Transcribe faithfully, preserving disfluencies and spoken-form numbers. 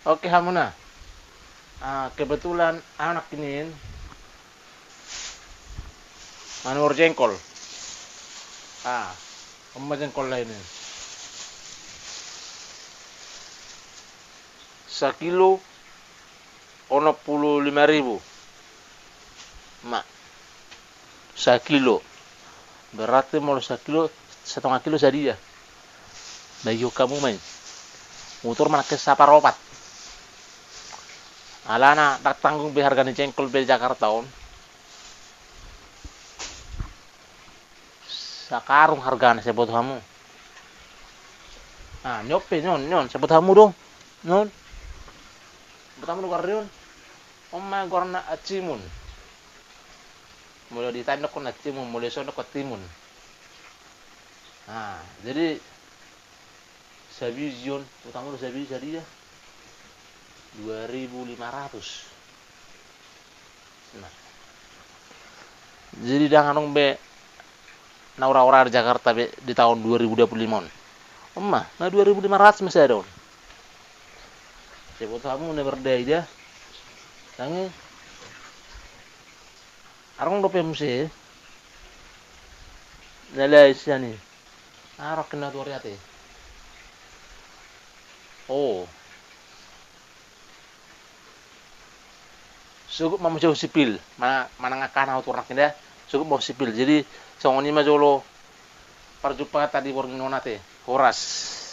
Oke, hamuna. Ah, kebetulan anak ini manuhor jengkol. Ah, on ma jengkol lain ini. Sakilo onom pulu lima ribu. Ma. Sakilo. Berarti molo sakilo, satonga kilo sadia. Bagion hamu ma i. Mutur ma nangkin saparopat. Alana ndang tanggung be harga ni jengkol be di Jakarta on. Sakarung hargana, sai boto hamu. Ah, ni on pe, ni on, ni on, sai boto hamu do. Ni on. Boto hamu do goarna on. On ma goarna antimun. Molo di hita ni dohonon antimun, molo di son dohonon timun. Nah, jadi sabiji on, utang do sabiji sadia. Dua ribu lima ratus. Nah. Jadi ndang adong be na ura-ura di Jakarta be di taon dua ribu dua pulu lima on. On ma, na dua ribu lima ratus ma sada on. Sai boto hamu na mardai dia. Tangi. Adong dope muse. Na lae sian i. Adong na tuari ate. Oh. Cukup ma muse husipil. Ma-, manang angka na huturnangkin da. Cukup ma husipil. Jadi songon i ma jolo parjumpanganta di borngin on ate. Horas.